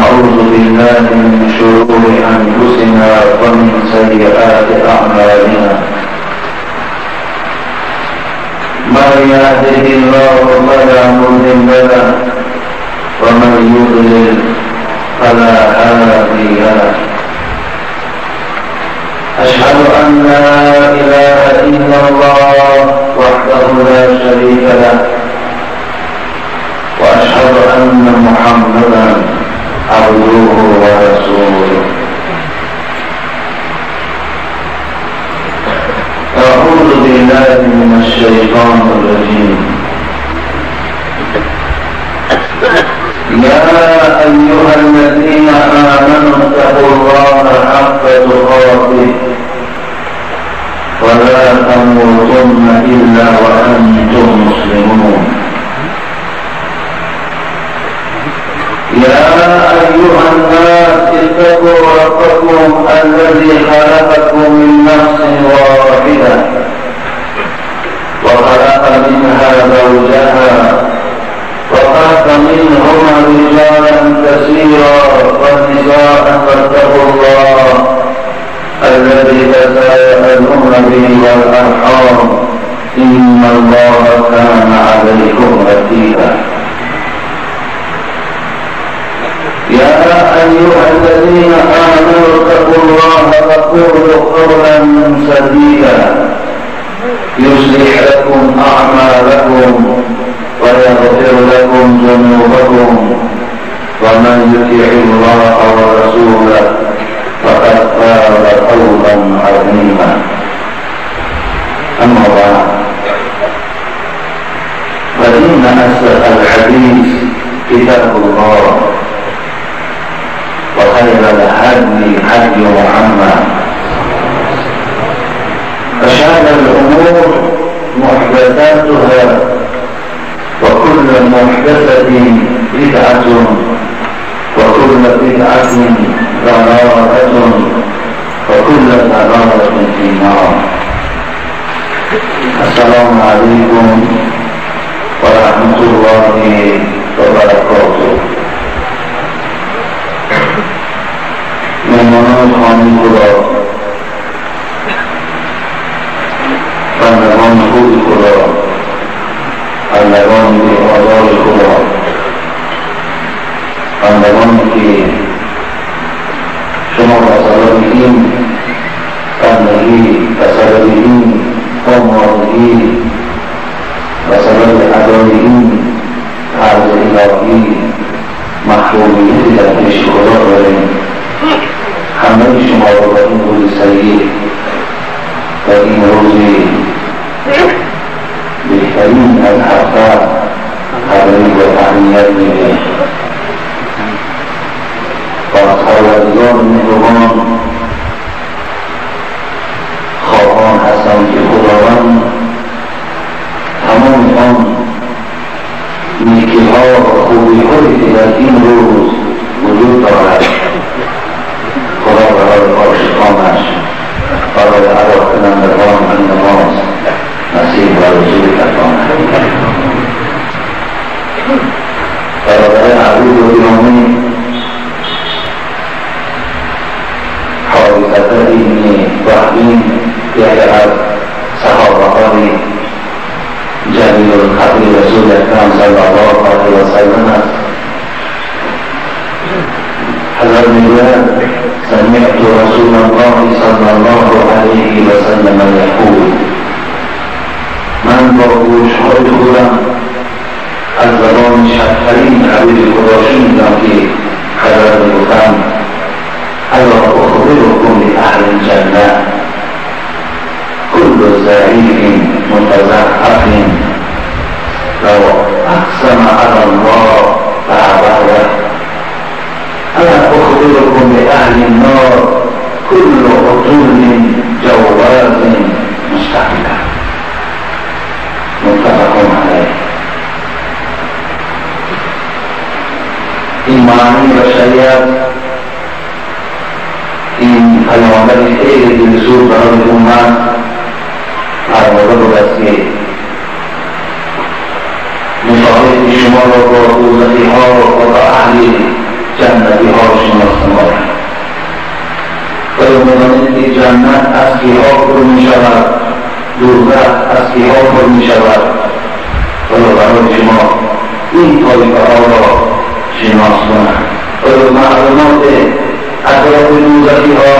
ونعوذ بالله من شرور أنفسنا ومن سيئات أعمالنا. من يهده الله فلا مضل له ومن يضلل فلا هادي له. أشهد أن لا إله إلا الله وحده لا شريك له، وأشهد أن محمدا عبده ورسوله. أعوذ بالله من الشيطان الرجيم. يا أيها الذين آمنوا اتقوا الله حق تقاته ولا تموتن إلا وأنتم مسلمون. يا أيها الناس اتقوا ربكم الذي خلقكم من نفس واحدة وخلق منها زوجها وبث منهما رجالا كثيرا ونساء، واتقوا الله الذي تساءلون به والأرحام إن الله كان عليكم رقيبا. يا أيها الذين آمنوا اتقوا الله وقولوا قولا سديدا يصلح لكم أعمالكم ويغفر لكم ذنوبكم، ومن يطع الله ورسوله فقد فاز فوزا عظيما. أما بعد، فإن أصدق الحديث كتاب الله، وخير الهدي هدي محمد، وشر الأمور محدثاتها، وكل محدثة بدعة، وكل بدعة ضلالة، وكل ضلالة في النار. السلام عليكم ورحمة الله وبركاته. مهمانان خانه خدا، بندگان خوب خدا، بندگان بی‌آزار خدا، بندگانی که شما به سبب این بندگی، به سبب این آمادگی، به سبب ادای این فرض الهی محرومیتی در پیش خدا داریم، همه شما را به این روز سعید و این روز بهترین از هفته تبریک و تهنیت می‌گویم. و از پروردگار مهربان خواهان هستم که خداوند تمام آن نیکی‌ها و خوبی‌هایی که در این روز وجود دارد، خدا برای عاشقانش، برای ادا کنندگان این نماز نصیب و رسول گرداند. برادر عزیز و گرامی، حادثه ابن وهب یکی از صحابه‌های جلیل القدر رسول اکرم صلی الله علیه و سلم است. حضرت میگوید سمعت رسول الله صلی الله علیه و سلم یقول، من با گوشهای خودم از زبان شبترین حبیب خدا شنیدم که حضرت میگفتند الا اخبرکم باهل الجنه كل ضعیف متضعف لو اقسم على الله فأبره، الا اخبرکم باهل النار كل عتل جواز مستقبل. متفق علیه. این معنی بشریت، این پیامبر خیلی دلسوز برای امت فرموده بود است که مشاهده شما را با دوزخی‌ها و با اهل جنتی ها شناس نماید؟ آیا می‌دانید که جنت از کیها پر می‌شود، دوزخ از کیها پر می‌شود؟ آیا برای شما این طایفه ها را شناس کنند؟ آیا معلومات اطراف دوزخی ها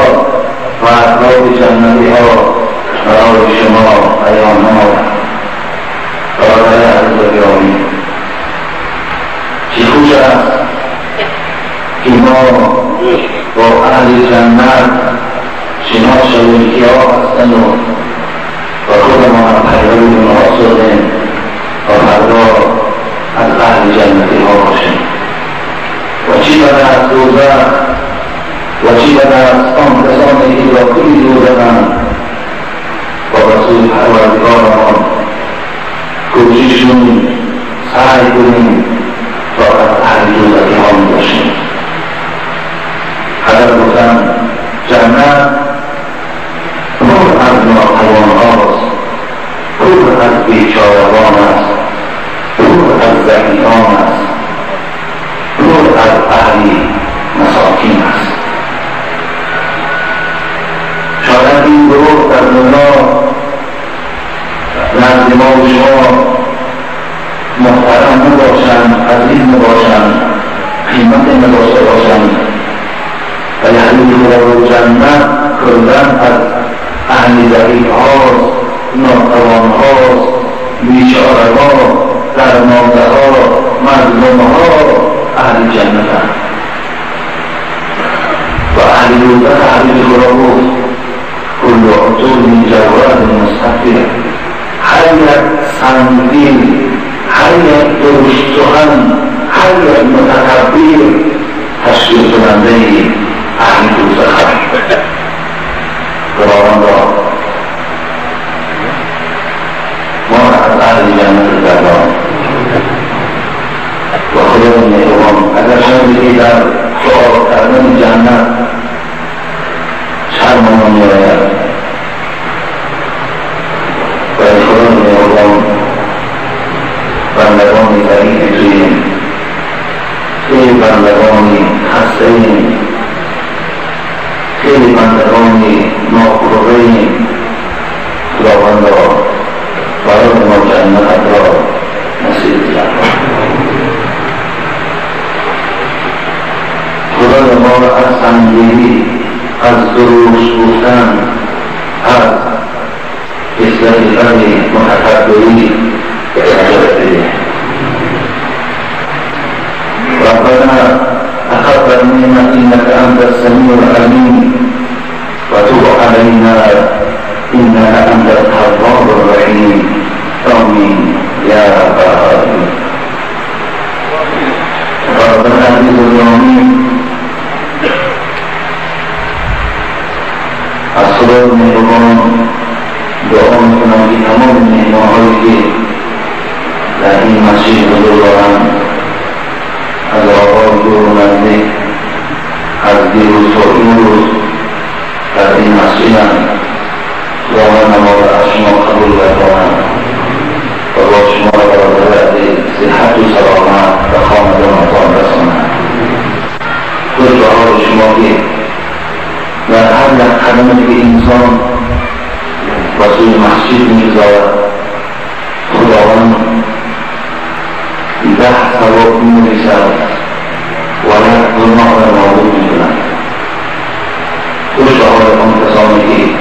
و اطراف جنتی ها برای شما بیان نماید؟ برادر عزیز و گرامی، چه خوش است که ما با اهل جنت شناس شویم که ها هستند و خودمان پیرو اونها شدیم و فردا از اهل جنتی ها باشیم. و چی بد است دوزخ و چی بد است آن کسانی که داخل دوزخند و به سوی پروردگارمان کوشش کنیم، سعی کنیم تا از اهل دوزخی ها باشیم. حضرت گفتند جنت پر از ناتوان هاست، پر از بیچارگان است، پر از ضعیفان است، پر از اهل مساکین است. شاید این گروه در دنیا نزد ما و شما محترم نباشند، عزیز نباشند، قیمت نداشته باشند، ولی حدیث خدا جنت کلاً از اهل ضعیف هاست، ناتوان هاست، بیچاره ها، درمانده ها، مظلوم ها اهل جنت هست. و اهل دوزخ حدیث خدا گفت کل عتل جواد مستكبر، هر یک سنگدل، هر یک درشت سخن، هر یک متکبر تشکیل کننده اهل دوزخ. خداوند را ما را از اهل جنت گردان و خدای مهربان اگر شما در سؤال کردن جنت شرممان میآید، ولی خدای مهربان بندگان ضعیف توییم، خیلی بندگانی خسته ایم، خیلی بندگانی ناخرده ایم. خداوند را برای ما جنت را نصیب گردان. خدای ما را از سنگدلی، از درشت گفتن، از خصلت بد متکبری نجات بده. ربنا تقبل منا انك انت السميع العليم وتب علينا انك انت التواب الرحيم. آمين يا رب العالمين. ربنا عزيز اليومين از خدای مهربان دعا میکنم که تمام مهمانهایی که در این مسجد حضور دارند، از آقای دور و نزدیک، از دیروز تا امروز در این مسجدند، خداوند ما را از شما قبول گرداند و با شما را برادر عزیز صحت و سلامت و خاندانتان رساند. خوش به حال شما که در هر یک قدمی که انسان به سوی مسجد میگذارد، خداوند 10 ثواب می‌نویسد و یک گناه را نابود می‌کند. خوش به حال آن کسانی که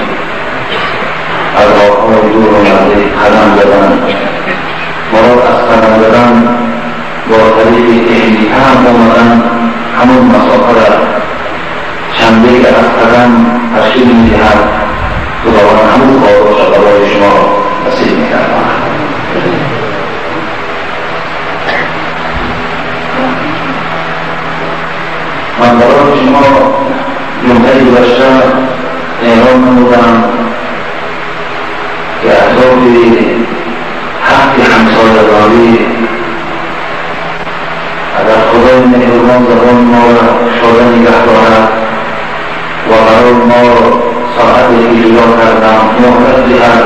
از راه‌های دور و نزدیک قدم زدند، مراد از قدم زدن با طریق اهلیت آمدن همون مسافه را چنده که از قدم تشکیل می‌دهد، خداوند همون پاداش را برای شما نصیب می‌گرداند. من برای شما جمعه گذشته اعلام نمودم که اطراف حق همسایه‌داری اگر خدای مهربان زبان ما را شاده نگه دارد و برای ما ساعتی که جدا کردم مهلت دهد،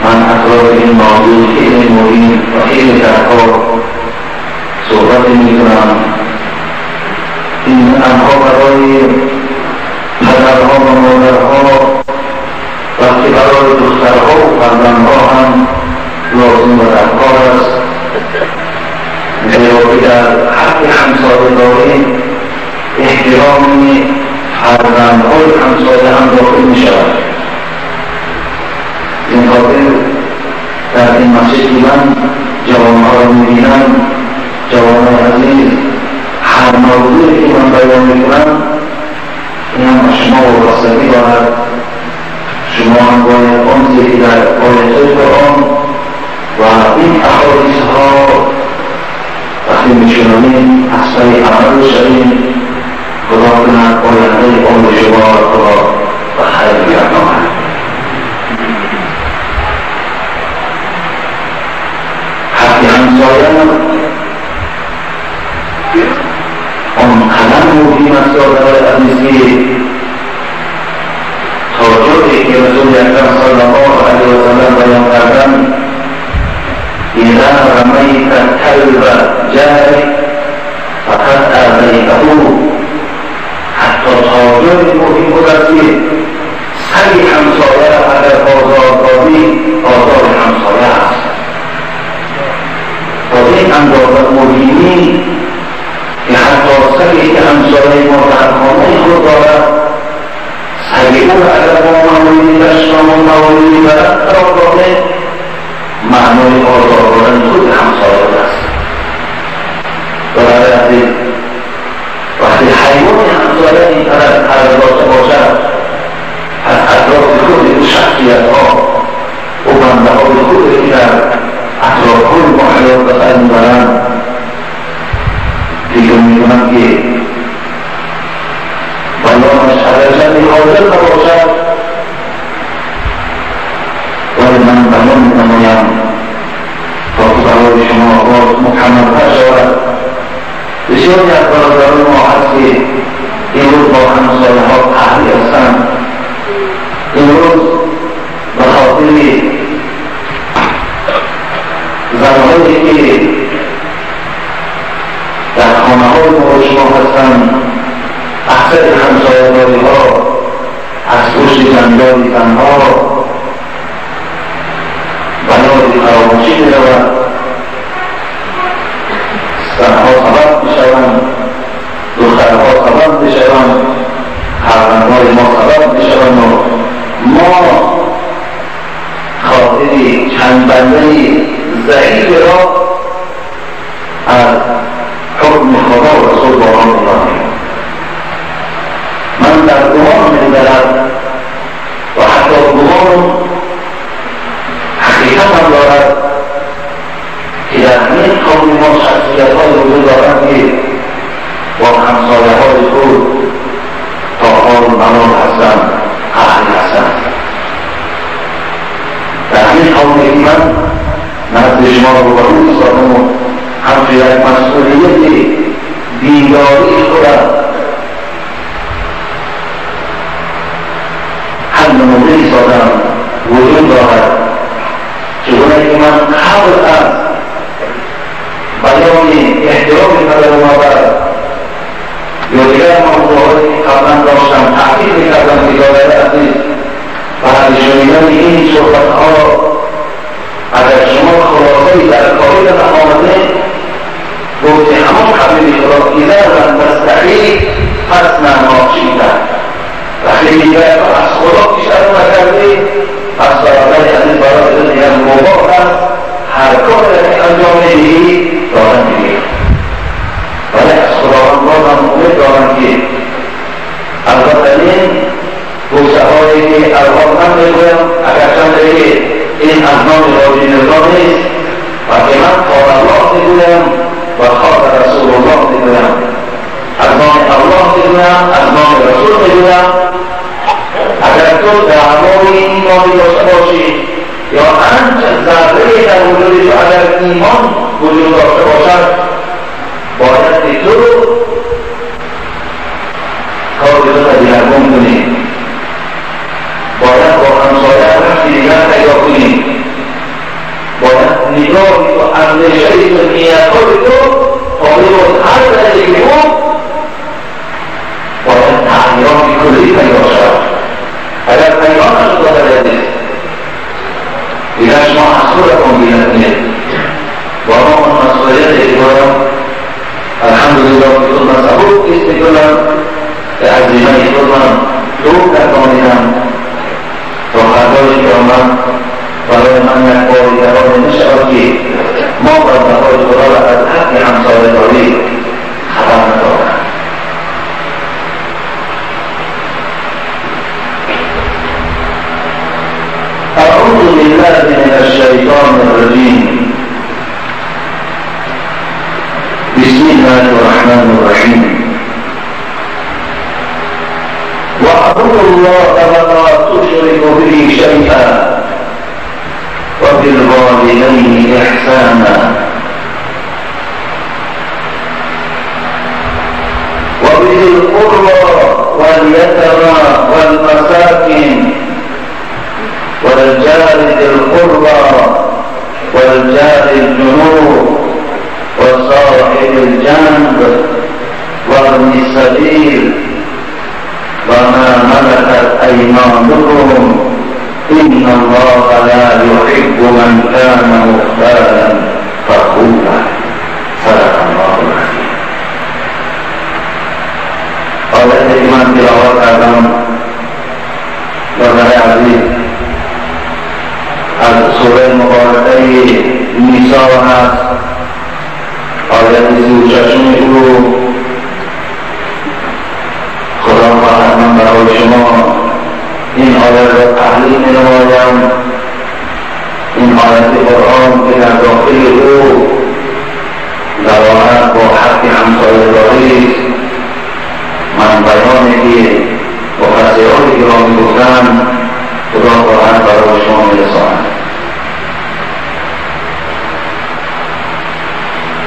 من اطراف این موضوع خیلی مهم و خیلی درکار صحبت میکنم. این امرها برای پدرها و مادرها، بلکه برای دخترها و فرزندها هم لازم و درکار است، زیرا که در حق همسایه داریم احترام فرزندهای همسایه هم داخل می شود. این خاطر در این مسجد من جوانها را می بینم، جوانهای عزیز، هر موضوعی که من بیان می کنم این هم از شما وابستگی دارد. شما هم باید آنچه که در آیات قرآن و این احادیث ها وقتی میشنویم از پی عمل بشویم. خدا کند آینده عمر شما را خدا به خیر بیندازد. حق همسایه آنقدر مهم است برای عزیزی تا جایی که رسول اکرم صلی الله علیه و سلم بیان کردند: اذا رمیت کلب جارک فقد آذیته. حتی تا جایی مهم بود است که سگ همسایه را اگر آزار دادی، آزار همسایه است. تا این اندازه مهمی که حتی سگی که همسایه ما در خانه خود دارد، سگ او اگر ما موردی دشنام و موردی برد قرار داده، معنای آزار دادن خود همسایه است. برای عزیز، وقتی حیوان همسایه این طرف قرار داشته باشد، از اطراف خود او شخصیت ها و بنده های خود که در اطراف های ما حیات به سر میبرند، فکر میکنم که بیانش اگرچند حاضر نباشد، ولی من بیان مینمایم تا که برای شما باز مکملتر شود. بسیاری از برادران ما هست که امروز با همسایه ها قهری هستند. امروز به خاطر زنهایی که در خانه های ما و شما هستند، اکثر همسایه داری ها از پشت جنجال زنها بنای فراموشی می رود. زنها سبب می شوند، دخترها سبب می شوند، فرزندهای ما سبب می شوند و ما خاطر چند بنده ضعیف را از حکم خدا و رسول بالا می‌دانیم. من در گمان می‌برم و حتی گمان حقیقت هم دارد که در همین قوم ما شخصیت‌های وجود دارند که با همسایه‌های خود تا حال ملال هستند، قهری هستند. در همین قومی که من نزد شما روبرو ایستادم و همچون یک مسئولیت دینداری خودم حل نموده ایستادم وجود دارد، چگونه که من قبل از بیان احترام پدر و مادر یا دیگر موضوعاتی که قبلا داشتم تحقیق میکردم که دادر عزیز بعد شنیدن این صحبتها اگر شما خلاصه‌ای در کاری آمده گفت همان حبیب خدا اذا لم تستحی فاصنع ما شئت. وقتی دیگر از خدا پیشتر نکردی، پس برادر عزیز برای دیگر مباح است هر کاری که انجام میدهی دادن میدهی. ولی از خداوند بازم امید دارم که البته این گفته هایی که الان من میگویم اگرچند که این از نام حاجی میرزا نیست، بلکه من قال الله میگویم و قال رسول الله میگویم، از نام الله میگویم، از نام رسول میگویم. اگر تو دعوای روز قیامت برای من یک بار دیگر نشود که ما بنده‌های خدا را از حق همسایه‌داری خبر ندارند. اعوذ بالله من الشیطان الرجیم. بسم الله الرحمن الرحیم. واعبدوا الله ولا تشركوا به شيئا وبالوالدين إحسانا وبذي القربى واليتامى والمساكين والجار ذي القربى والجار الجنوب وصاحب الجنب وابن السبيل وما ملكت أيمانكم إن الله لا يحب من كان مختالا فخورا. صدق الله العظیم. آیت که من تلاوت کردم برادر عزیز از سوره مبارکه نساء هست، آیت 36 او. خدا خواهد من برای شما این آیت را تحلیل نمایم. این آیت قرآن که در داخل او دلالت با حق همسایه‌داری است. من بیانی که مفسران گرامی گفتند خدا خواهد برای شما میرساند.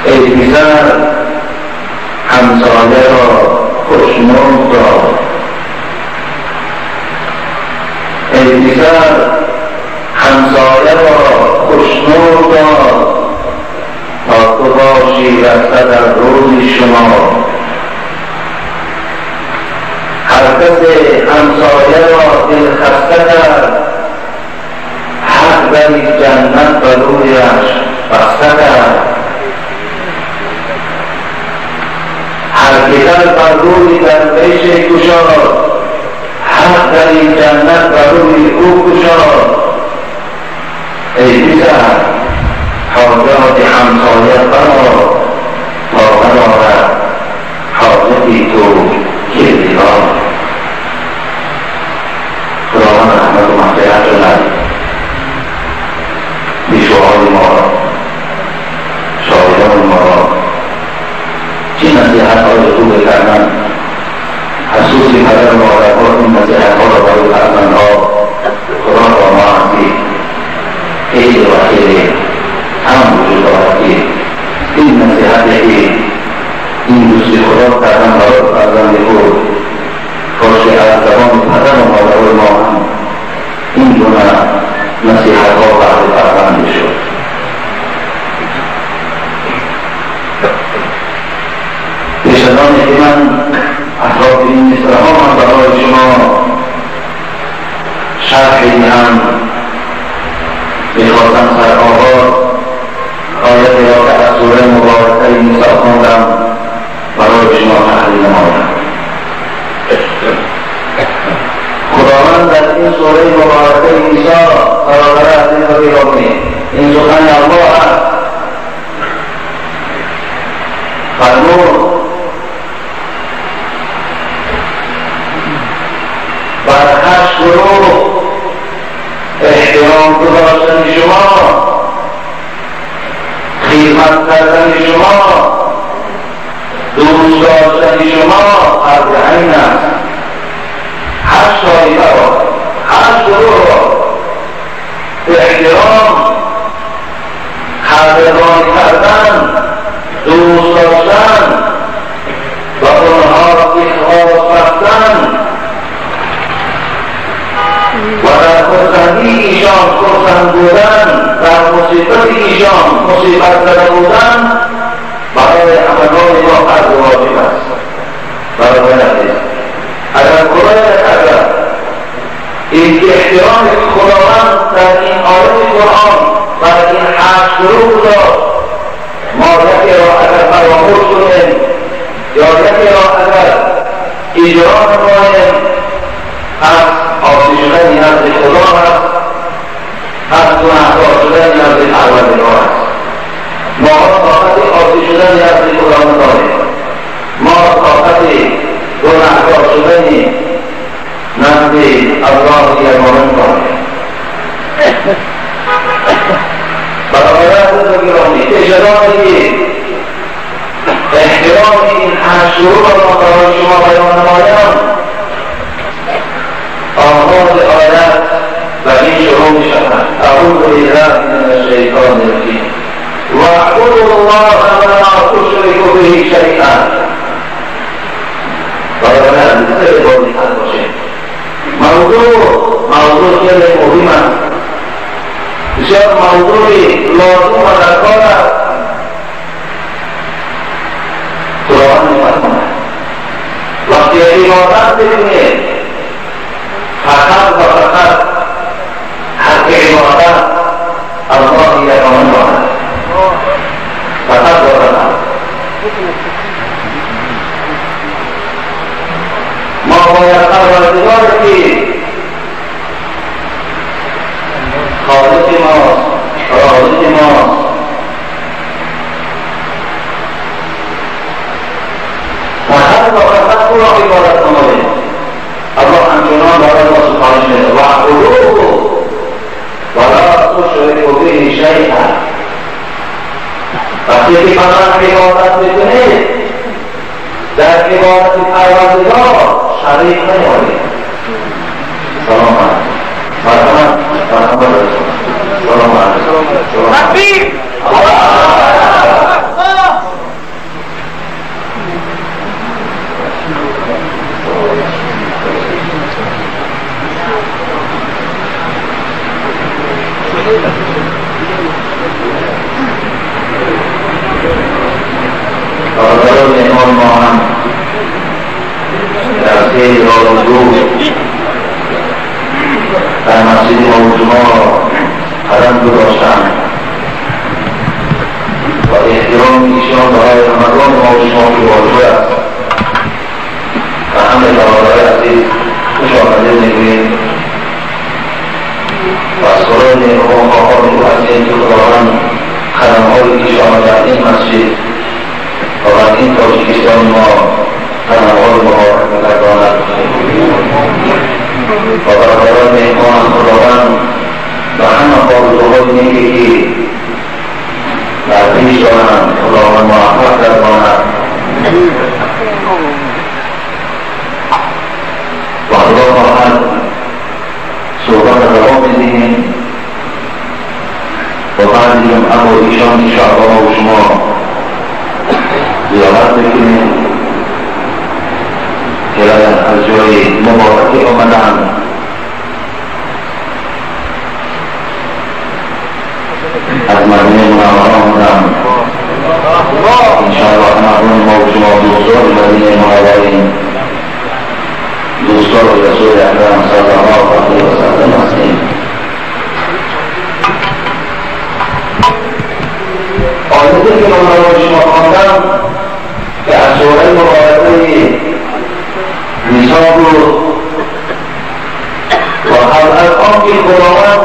ای پسر، همسایه را خوشنود دار. ای پسر، همسایه را خوشنود دار تا تو باشی رسته در روز شما. هر کس همسایه را دلخسته کرد، حق در جنت بر رویش بسته کرد. هر که در بر روی درویش گشاد، حق در این جنت بر روی او گشاد. ای پسر، حاجات همسایه برآر تا برآرد حاجتی تو کردگار. خداوند رحمت و مغفرت کند پیشواهای ما را، شاعران ما را. چه نصیحت های خوب کردن، خصوصی پدر و مادرها این نصیحت ها را برای فرزندها خدا را ما هستی خیلی و خیلی هم وجود دارد که این نصیحتی که این دوستی خدا کردن برای فرزند خود، کاش از زبان پدر و مادرهای ما هم این گونه نصیحت ها برای فرزند شد. پیش از آن که من اطراف این مصرع‌ها من برای شما شرح دهم، میخواستم سر آغاز آیت را که از سوره مبارکه نساء خواندم برای شما تحلیل نمایم. خداوند در این سوره مبارکه نساء برادر عزیز و گرامی، این سخن الله است، فرمود بر 8 گروه احترام گذاشتن شما، خدمت کردن شما، دوست داشتن شما فرض عین است. 8 طایفه را، 8 گروه را احترام، قدردانی کردن، دوست داشتن و آنها را اخلاص بستن و در خرسندی ایشان خرسند بودن، در مصیبت ایشان مصیبت زده بودن برای همگان ما فرض واجب است. برادر عزیز، اگر خدای نکرده این احترام موضوع را برای شما بیان نمایم، آغاز آیت و این شروع می شود: اعوذ بالله من الشیطان الرجیم واعبدوا الله ولا تشركوا به شیئا. برادران عزیز، خیلی با دقت باشید. موضوع خیلی مهم است، بسیار موضوعی لازم و درکار است. خداوند می‌فرماید وقتی عبادت بکنید فقط و فقط حق عبادت الله یگانه دارد، فقط و فقط. ما باید پروردگار که خالق ماست، رازق ماست، فقط و فقط او را عبادت نماییم. الله همچنان برای ما سفارش میده: واعبدوه ولا تشركوا به شیئا. وقتی که فقط عبادت میکنید در عبادت پروردگار شریک نیارید. سلام علیکم. مرحبا مرحبا. سلام علیکم. تکبیر. برادران مهمان ما هم در خیلی آرزو در مسجد ما و شما قدم گذاشتند و احترام ایشان برای همگان ما و شما که واجب است و همه برادران عزیز خوش آمده میگوییم و از خدای مهربان خواهان او هستیم که خداوند قدمهای ایشان در این مسجد و بر این تاجیکستان ما قدمهای مبارک بگرداند و برادران مهمان خداوند و همه آرزوهای نیکی که در پیش دارند خداوند موفق گرداند و خدا خواهد صحبت دوام میدهیم و بعد جمعه با ایشان انشاءالله و شما زیارت بکنیم که از جای مبارکی آمدند. از مدینه منوره آمدند. انشاءالله همگان ما و شما دوستان مدینه منوره‌ایم، دوستان رسول اکرم صلی الله علیه و سلم هستیم. آیتی که من برای شما خواندم که از سوره مبارکه نساء بود و از آن که خداوند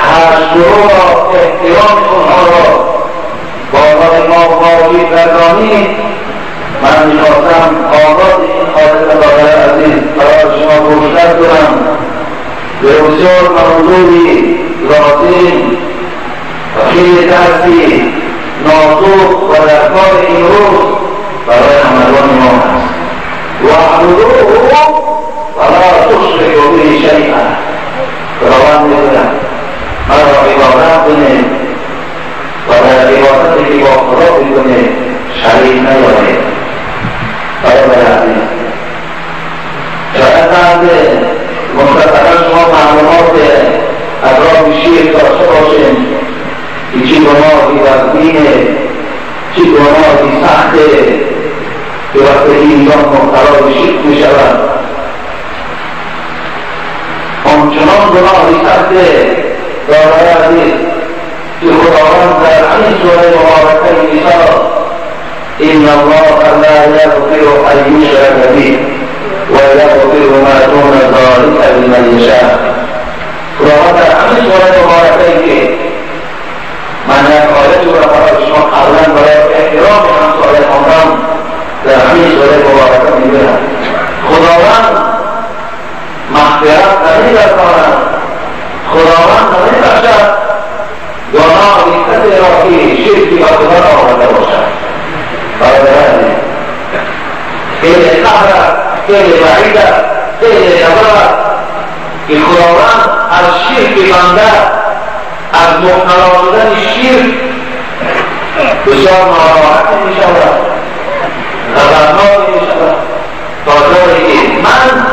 هر سوره را احترام آنها را بالای ما واجب گردانید، من میخواستم آغاز این آیت برادر عزیز برای شما گوشزد کنم. به بسیار موضوعی لازم و خیلی درسی نازک و در کار امروز برای همگان ما هست. واعبدوه ولا تشركوا به شیئا. خداوند میگوید مرا عبادت کنید و در عبادتی که با خدا میکنید شریک نیارید. برادر عزیز، شاید بنده مشخصا شما معلومات اطراف شیخ داشته باشیم که چی گناهی وزینه، چی گناهی سخته که وقتی انسان مبتلا به شرک می شود آنچنان گناهی سخته. برادر عزیز، که خداوند در این سوره مبارکه نساء ان الله لا یغفر ان یشرک به و یغفر ما دون ذلک لمن یشاء. خداوند در همین سوره مبارکه که من یک آیت را برای شما قبلا برای احترام همسایه خواندم در همین سوره مبارکه میگوید خداوند مغفرت نمیگرداند، خداوند نمیبخشد گناه کسی را که شرکی به خدا آورده باشد. برادران عزیز، خیلی قهر است، خیلی وعید است، خیلی غضب است که خداوند از شرک بنده، از مبتلا شدن شرک بسیار ناراحت می شود، غضبناک می شود، تا جایی که من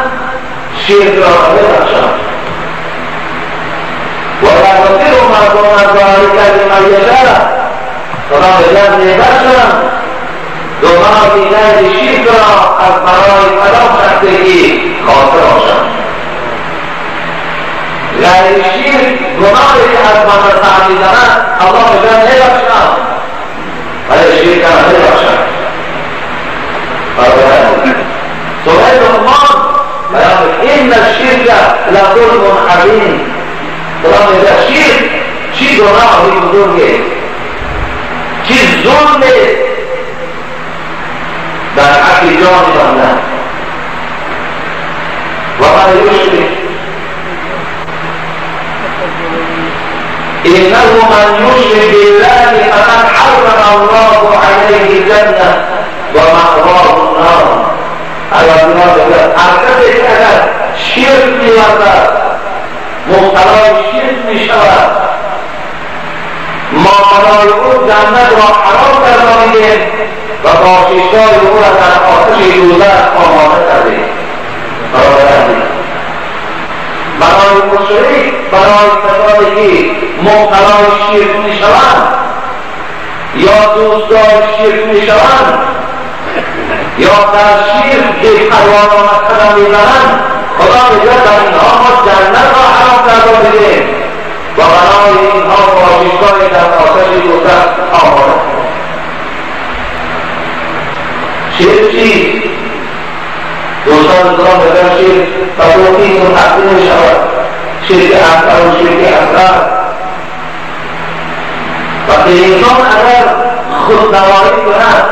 شرک را ببخشم. و یغفر ما دون ذلک لمن یشاء. خدا میگوید میبخشم گناه غیر شرک را از برای کدام شخصی که خاطر باشد. غیر شرک گناهی که از من سر میزند الله میگوید میبخشم، ولی شرک را نمیبخشم. سوره لقمان بیان ان الشرک لظلم عظیم. خدا میگه شرک چی گناهی بزرگه، چی ظلم در حق جان بنده. و من یشرک انه من یشرک بالله فقد حرم الله علیه الجنه و مأواه النار. هر کسی که اگر شرک میورزد، مبتلای شرک میشود، ما برای او جنت را حرام گردانیدیم و باششگاه او را در آتش دوزخ آماده کردیم. برای مشرک، برای کسانی که مبتلای شرک میشوند یا دوستدار شرک میشوند یا در شرک بی‌پروانانه قدم میزنند، خدا میگوید بر اینها ما جنت را حرام گردانیدیم و برای اینها باششگاهی در آتش دوزخ آماده کردیم. شرک چیست؟ دوستان خدا میگوید شرک به دو قسم تقسیم میشود: شرک اکبر و شرک اصغر. وقتی انسان اگر خودنمایی کند،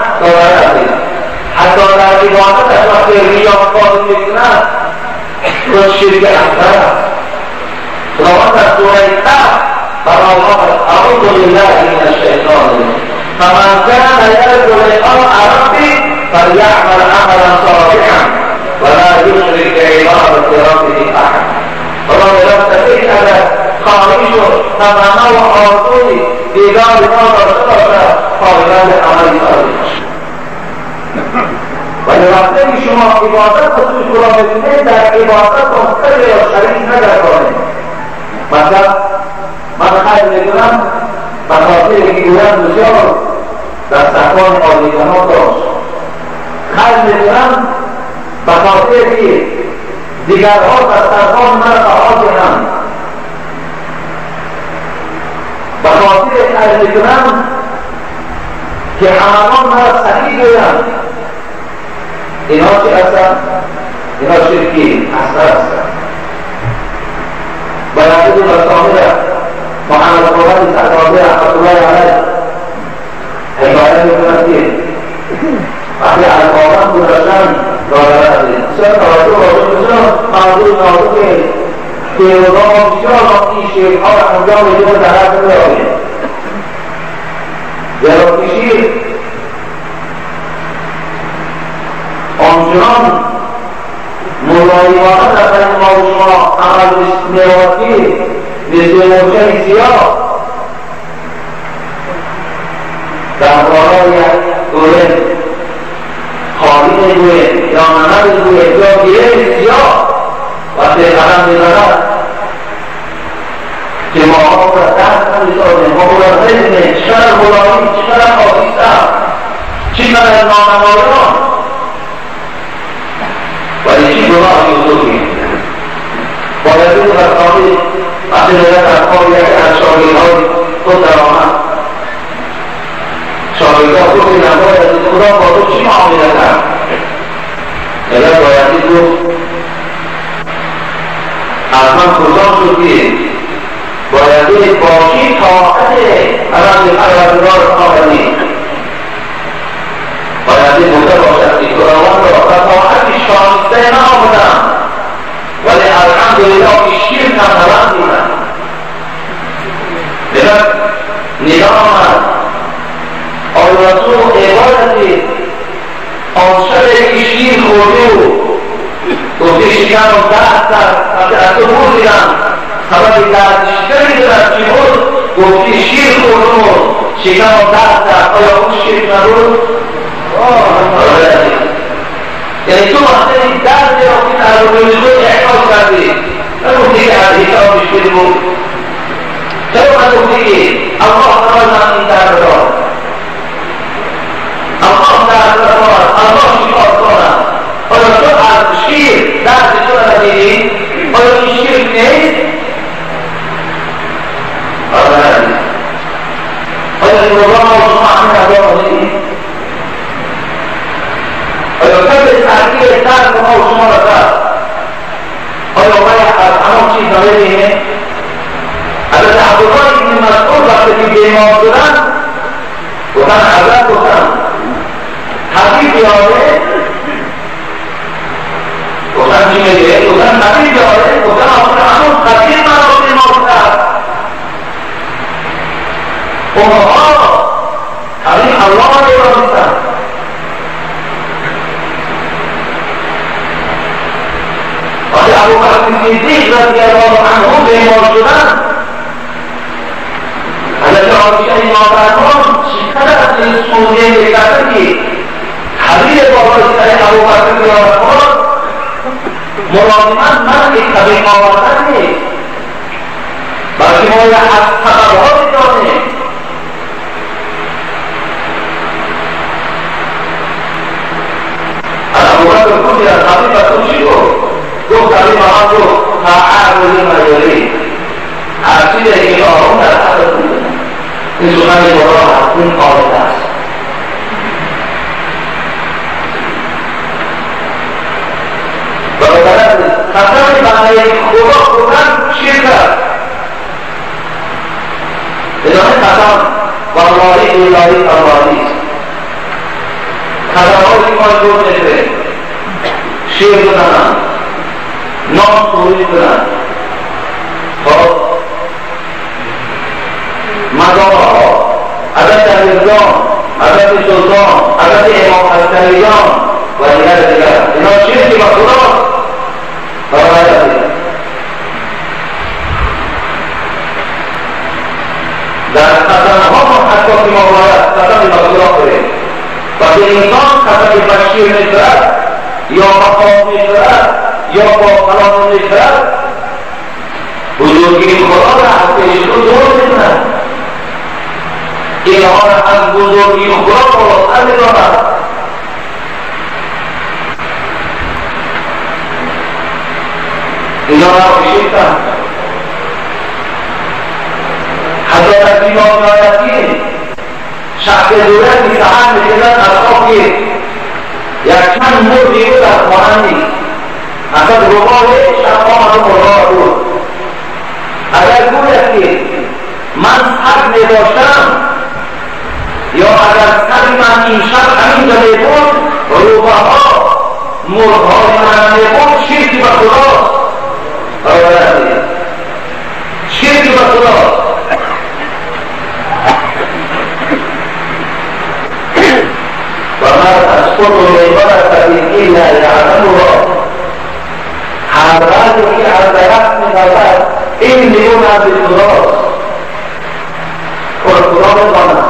حتی در عبادتش وقتی ریاکاری میکند، خود شرک اکبر است. خداوند در سوره کهف برای ما اعوذ بالله من الشیطان الرجیم فمن کان یرجو لقاء ربه فلیعمل عملا صالحا ولا یشرک بعبادة ربه احدا. خدا میگوید کسی که اگر خواهش و تمنا و آرزوی دیدار ما داشته باشد، پایبند عمل صالح باشد. ولی وقتی شما عبادت را سوی خدا میکنید، در عبادت کسی را شریک نگردانید. مثلا من خیر میکنم به خاطر که گویم بسیار در صفان عالیجناب داشت، خیر میکنم به خاطر که دیگرها در صفان مرا بها دهند، به خاطر خیر میکنم که همگان مرا صحیح گویند. اینها چی هستند؟ اینها شرکی اصغر هستند. بایزید بسطامی محمد قربت سرکارده رحمت الله علیه حکایت میکند که وقتی القابم گذاشتن دادر عزیز بسیار توجه باشد، بسیار موضوع نازک که روزا بسیار این شرک‌ها را انجام میدیم و ضرر نمی‌یابیم. زیرا که شرک آنچنان ملایمانه در بین ما و شما عمل می‌رود که مثل مورچه سیاه در بالای یک گله خالی می‌گوید یا نمک می‌گوید یا گله سیاه وقتی قدم می‌زند که ماها را دست نمی‌سازیم، ما او را نمی‌بینیم، چقدر غلامی، چقدر آهسته، چقدر نانمایان، ولی چی گناهی بزرگی. باید این بسطامی وقتی نگه در خواب یکی از شاگردهای خود در آمد، شاگردها گفتند باید خدا با تو چی معامله کرد؟ نگه باید گفت از من پرسان شد که باید با چی طاعت از پروردگار آمدی؟ باید گفته باشد که خداوند را به طاعت شایسته نآمدم، ولی الحمدلله که شرک هم نورزیدم. لذا ندا آمد آیا تو عبادتی آن شب که شیر خوردی و گفتی شکم و درد کرد، از تو پرسیدم سبب درد شکمی دارد چی بود؟ گفتی شیر خوردم و شکم و درد کرد. آیا اون شیر نبود؟ یعنی تو وقتی درد را که تجربه می‌کنی احساس کردی، نگفتی که از حساب مشکلی بود. چرا نگفتی که الله برای من این درد را، الله درد را دارد، الله شفا دارد؟ آیا تو از شیر درد تو را ندیدی؟ آیا این شیر نیست؟ آیا این روزا ما شما همین ادعا کنید؟ آیا کسی تأثیر درد ما و شما را کرد؟ آیا باید از همان چیز نمی‌بینه؟ حضرت عبدالله بن مسعود وقتی که بیمار شدن گفتن حضرت، گفتن طبیب بیاره، گفتن چی میگه؟ گفتن طبیب بیاره. گفتن آخر همون طبیب مرا بیمار کرد. اونها طبیب الله را بیمار. وقتی ابوبکر صدیق رضی الله عنه بیمار شدن، حضرت عایشه مادرمان چقدر از این سوزه میکرده که طبیب بالای سر ابوبکر بیاره خورد، ملازمت من که طبیب آوردن نیست، بلکه ما از سببها میدانیم. از ابوبکر گفت از طبیب به تو چی گفت؟ گفت طبیب من گفت فعل لما یرید، هر چیزی که آرام در حق میدونه. این سخن خدا هست، این عادت است. برادران، قسم بنده خدا خوردن شرک است. ادامه قسم والله بالله اللهی است. قسمهایی که ما جور میکنیم، شیر بزنن، نان تولید کنن، خب مزارها، حضرت امیرجان، حضرت سلطان، حضرت امام عسکریان و دیگر دیگر، اینا شرکی با خداست. برادر، در قسمها ما حتی که ما باید قسم با خدا کنیم. وقتی انسان قسم به شیر میخورد یا با آب میخورد یا با کلام میخورد، بزرگی خدا را از پیش خود دور میکند. اینها را از بزرگی خدا بالاتر میداند. اینا را شرکند. حتی در بیماریاتی شخص دولت سحر میکردن از خواب که یک چند مرغی بود از خانه نیست، اصلا روباه شب آمد و مرغا بود. اگر گوید که من سگ میداشتم یا اگر سگ من این شب همینجا میبود، روباها مرغهای من میبود، شرکی به خداست. شرکی به خداست. و ما تسقط من ورقة إلا يعلمها. هر رازی که از درخت می‌غلطد این لیون از خداست. خدا می‌داند.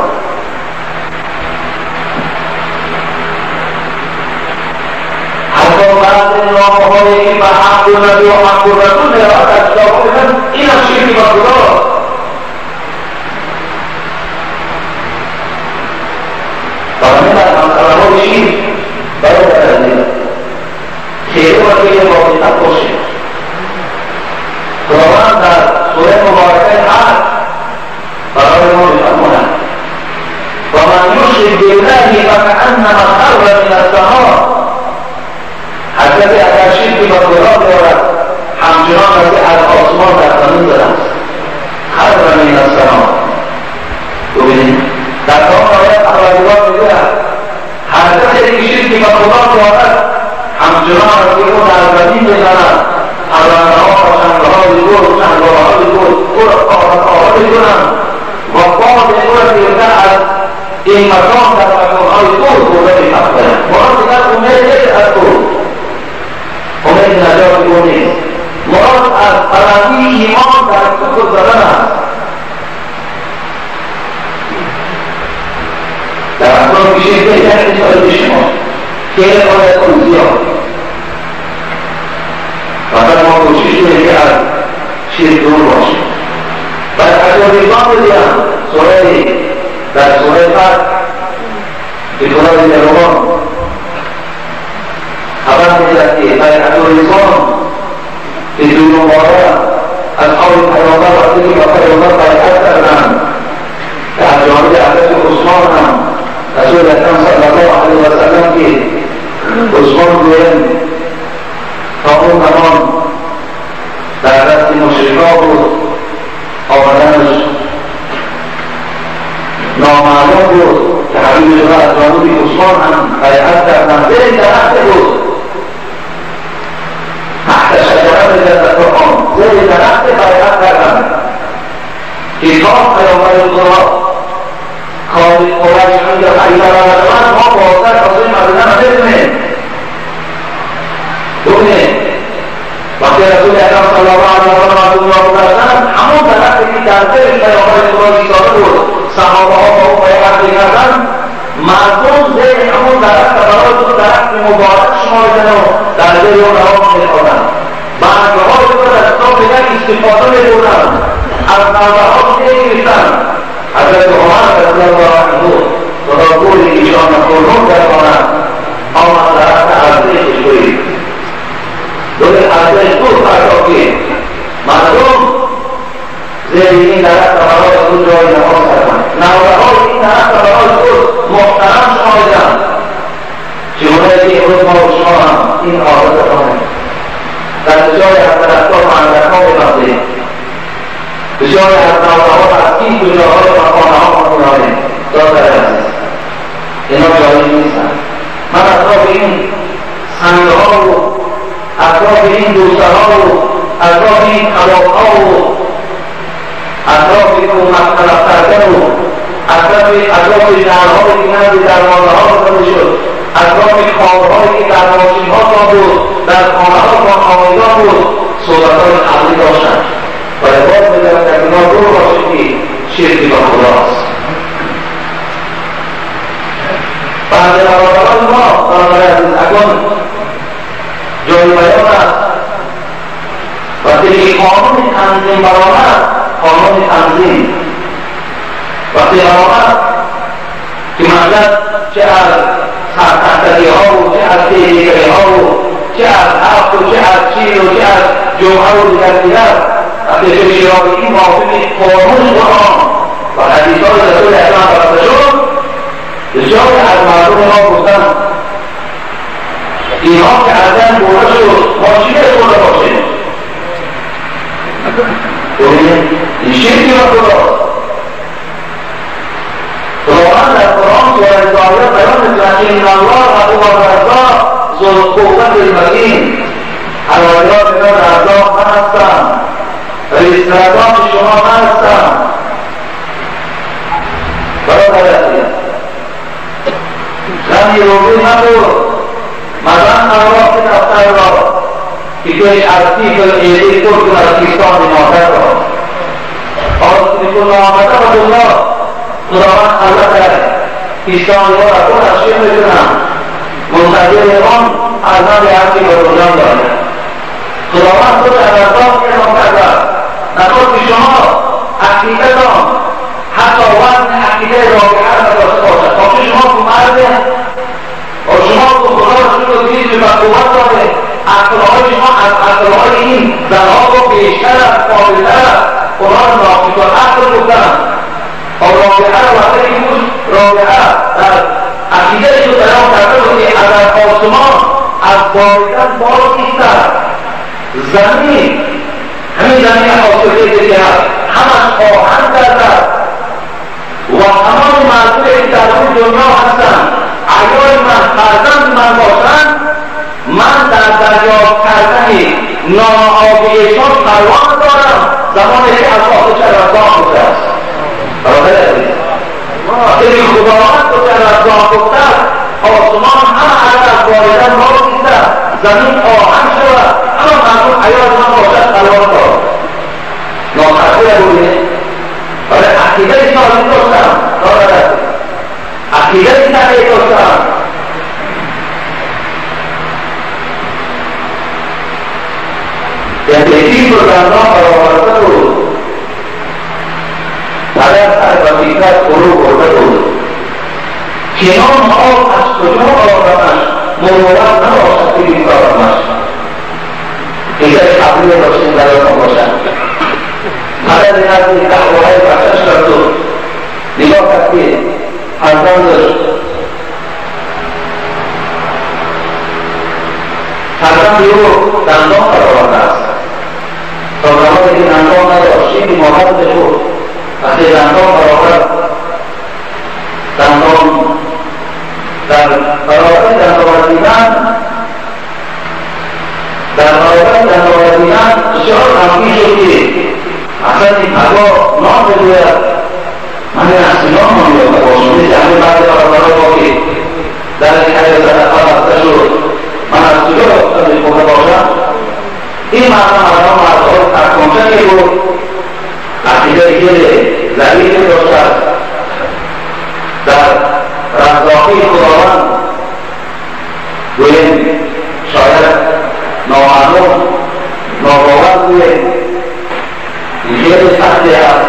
حتی بعض نامه‌هایی که به حق و نبی و حق و رسول می‌رود از کتاب‌ها می‌گن این هم شرکی با خداست. خیلی و خیلی با دقت باشید. خداوند در سوره مبارکه هست برای ما می‌فرماید و من یشرک بالله فکأنما خر من السماء. هر کسی اگر شرکی با خدا بیاورد همچنان از آسمان در زمین زده است. که عبادت زیاد. فقط ما کوشش کنیم که از شرک دور باشیم. بعد از اون دیدم سوره در سوره فتح که خدای مهربان خبر می‌دهد که بیعت الرضوان که دوی مبارک اصحاب پیامبر وقتی که با پیامبر بیعت کردند که از جانب حضرت عثمان هم رسول اکرم صلی الله علیه و سلم که عثمان گویم تا اون زمان در دست مشرکا بود، آمدنش نامعلوم بود که حبیب خدا از جانب عثمان هم بیعت کردند. زیر درخت بود، تحت شجره در قرآن زیر درخت بیعت کردند که تا پیامبر خدا کار قریش یا پیامبر ما بازتر واسه مدینه نمی‌تونیم. ببینید وقتی رسول اکرم صلی الله علیه و آله و دنیا گذشتند، همون درختی که در دل پیامبر خدا ایستاده بود، صحابه ها با او بیعت می‌کردند، مردم زیر همون درخت برای دو درخت مبارک شماریدن و در دل او نماز می‌خواندند. برگه‌های او را از کتاب میگن استفاده می‌بردند، از نوه‌ها می‌گرفتند. حضرت عمر رضی الله عنه خدا گوری ایشان خرم گرداند، آمد درخت ارزش برید. دل ارزش بود فردا که مردم زیر این درخت برای خود جای نماز کردند، نوه‌های این درخت برای خود محترم شماریدند. چگونه که امروز ما و شما هم این عادت کنیم، در جای از درختها مندکها میبندیم، به جای از نوه‌ها از این کجاهای و خانه‌ها می‌آییم. برادر عزیز، اینا جایز نیستن. من اطراف این سنگ‌ها و اطراف این دوست‌ها و اطراف این کباب‌ها و اطراف این مختلف کردن و اطراف نرهایی که نزد دروازه‌ها گذاشته شد، اطراف کارهایی که در ماشین‌ها بود، در خانه‌ها آویزان بود، صحبت‌های عقلی داشتند. و باز می‌دارم که اینا دور باشید که شرکی با خداست. بعد برادران ما، برادر عزیز، اکنون جای بیان است. وقتی که قانون تنظیم برآمد، قانون تنظیم وقتی برآمد که ملت چه از سرتختگی ها و چه از تهیگری ها و چه از حق و چه از چین و چه از جمعه و دیگر دیگر، وقتی که شرایطی موافق قانون قرآن و حدیث های رسول اکرم برآورده شد، بسیاری از مردم ما گفتند اینها که ازن برده شد ما چی خورده باشیم؟ ببینید این شرکی با خداست. خداوند در قرآن سوره زاریات بیان می‌کند که ان الله هو الرزاق ذو القوة المتین. حوالات من رزاق من هستم، رزقدان شما من هستم. برادر عزیز، غمی روزی نبود مزن اوراق دفتر را که پیش از تیف ایده پر کند کیستان مادر را. آسمیتون آمده و دنیا خداوند خلق کیستان را پر از شیر میکنم، منتظر آن فرزند هرچی به دنیا دارد. خداوند خود رزاق اعلام کرده است. نخواست که شما عقیده‌تان حتی وزن عقیده رابعه را نداشته باشد، تا که شما تو مرد و شما تو خدا رسول و چیز به قوت داره، عقلهای شما از عقلهای این زنها با بیشتر است، قابلتر است. قرآن ناقص عقل گفتن و رابعه را وقتی که بود رابعه در عقیده شو بیان کرده بود که از آسمان از باریدن باز نیستد، زمین همین زمین حاصلخیزی که هست همش آهن کرده و تمام مردمی که در اون دنیا هستند عیال من، فرزند من باشند، من در دریافت کردن نان ایشان پروا ندارم زمانی که از آتش رزاق گفته است. برادر عزیز، وقتی که خداوند خود رزاق گفته است، آسمان همه اگر از باریدن باز نیستد، زمین آهن شود، اما مردم عیال من باشد پروا ندارم. ناخطه بوده برای عقیده سالم داشتم، برادر عزیز، عقیده صحیح داشتم. یکی رو دندان برآورده بود، پدر سر و فکرت فرو برده بود که نان آب از کجا آوردمش، مروت نباشد که بیکارمش. دیگر قبلی داشتیم برای ما باشد. پدر نزد دعواهای بچه‌اش رفت و نگاه کرد که فرزندش فرزند او دندان برآورده است. تا زمانی که دندان نداشت این مادر بود، وقتی دندان برآورد، دندان در برابر دندان دیدن، در برابر دندان دیدن بسیار غمگین شد که اصلا این پگاه نام بگوید، من این اصلا نام نمی‌یابم باشم. مثل همه بعد برادرهای ما که در این حیات صدقه بسته شد، من از کجا رفتم خورده باشم؟ این مردم الان مردهای سرکنچکی بود، عقیده خیلی ضعیفی داشتند در رزاقی خداوند، گوییم شاید نامعلوم ناباور گوییم، این خیلی سختی است.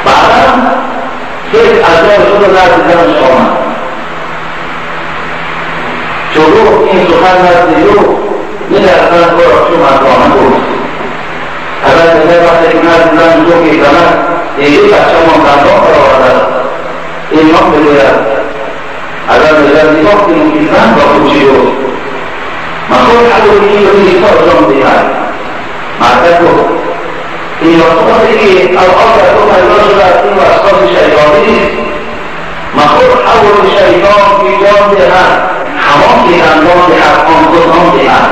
بعدا خیلی از جای خود رو نزد زنش آمد، چو گفت این سخن نزد او می‌درسند او را چو مردانه بود. اول دیگر وقتی که نزد زن گفت که زنک دیگه بچه‌مان دندان برآورده است، این نام بگوید. اول دیگر نگاه کنیم که زن با خود چی گفت: مخور حلوی این رو تا جان دهد. مردک گفت این وسواسی که الان در تو پیدا شده است این وسواس شیطانی نیست. مخور حول شیطان که جان دهد، همان که دندان دهد آن خود نان دهد.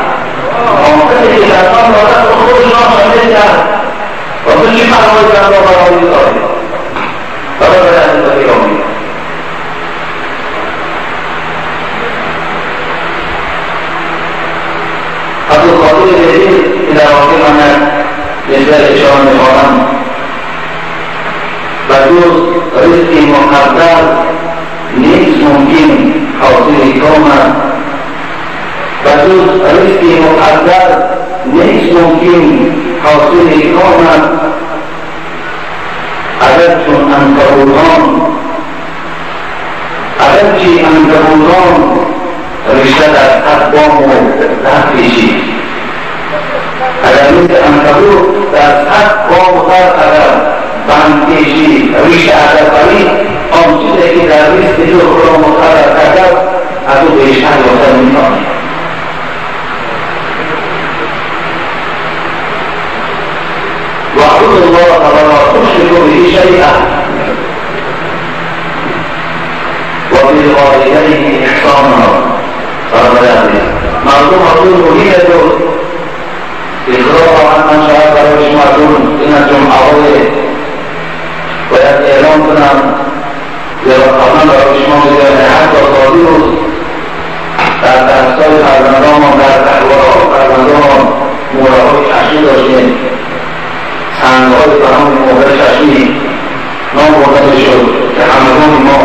آن کسی که دندان دارد به خودش نان شامل کرد و تو چی پروای دندان برای داری؟ برای عزیزان گرامی، عبدالقادر جلیل که در واقع من نسبت اشاره می‌خوانم و جز رزق مقدر نیست ممکن حاصل کامد، و جز رزق مقدر نیست ممکن حاصل کامد. اگر چون عنکبوتان، اگرچه عنکبوتان رشته در هر بام و در پیچید، اگر مثل عنکبوت در هر بام و در اگر بند پیچید ریشه اگر برید، آن چیزی که در رزق تو خدا مقرر کرده از او بیشتر یافته نمی‌توانی. واعبدوا الله ولا تشركوا به شيئا وبالوالدين احسانا. برادر عزیز، موضوع مهمه بود. اقرار من شاید برای شما این از جمعه‌های باید اعلام کنم، زیرا قبلا برای شما بگویم حتی تا دیروز در درس‌های فرزندانمان، در تحوارهای فرزندانمان مهره‌های چشمی داشتیم، سنگ‌های به نام مهره چشمی نام برده می‌شد که همگان ما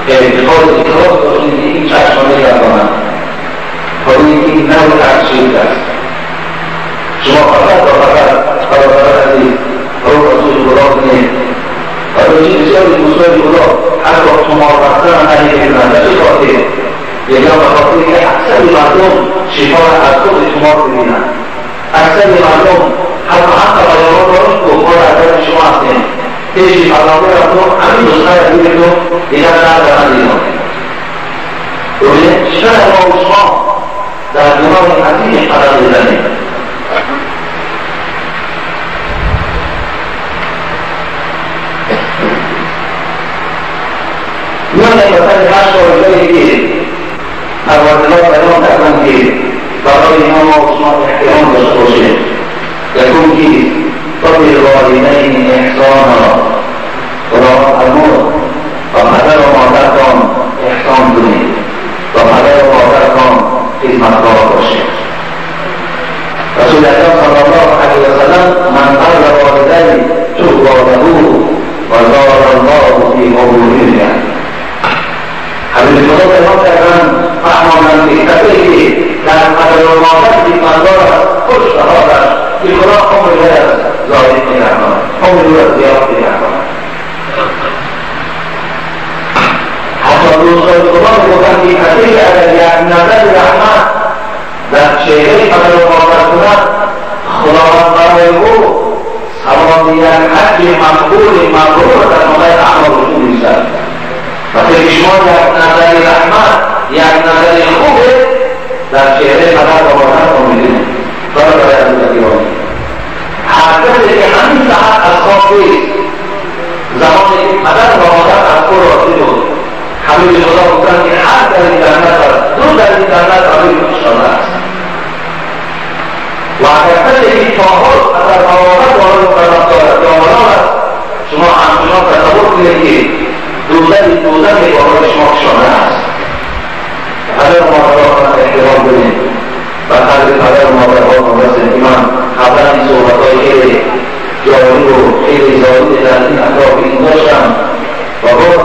اعتقاد اخلاص داشتیم که این چشم‌ها می‌گردانند. حالا این نوع ترشید است. شما فقط و فقط برادران عزیز رو رسول خدا کنید. برای چی بسیاری دوستای خدا حتی تمار بستن هم نهی می‌کنند؟ به چه خاطر؟ یکم به خاطر که اکثر مردم شفا را از خود تمار ببینند. اکثر مردم حتی بیانات دارند که ما در دست شما هستیم، پیش فرزنده رفتم همین دوستای عزیز تو دیگر ندارند اینا. ببینید چرا ما و شما در گناه عظیم قدم می‌زنیم؟ میان مثلا 8 جایی که پروردگار بیان کردن که برای اینا ما و شما احترام داشته باشیم، یکم که وبالوالدین احسانا، خداوند فرمود با پدر و مادرتان احسان کنید، با پدر و مادرتان خدمتکار باشید. رسول اکرم صلی الله علیه وسلم من بر والدین طوبی له و زاد الله فی عمره. حضرت خدا بیان کردن فهمان گفتند که کسی که در پدر و مادر خدمتگار است خوش به حالش که خدا عمر وی از زاید می‌گرداند، عمر او را زیاد می‌گرداند. حتی دوستان خدا می‌گفتند که کسی که اگر یک نظر رحمت در چهره پدر و مادر کند، خداوند برای او ثواب یک حج مقبول مبرور در نامه اعمال وجود می‌گذارد. وقتی که شما یک نظر رحمت، یک نظر خوب در چهره پدر و مادر را می‌بینید، برای عزیزان هر کسی که همین ساعت از خواب نیست، زمانی که پدر و مادر از او راضی بود، حبیب خدا گفتند که هر در این جنت است، دو در این جنت برای خوشحال است. و اگر کسی که تا حال پدر و مادر بالای قدم دارد یا بالان است، شما همچنان تصور کنید که دوزخ بالای شما کشانده است. پدر و مادرها احترام بدید و قدر پدر و مادرها برسید. من قبلا این صحبت‌های خیلی جالب و خیلی زاید در این اطراف این داشتم و باز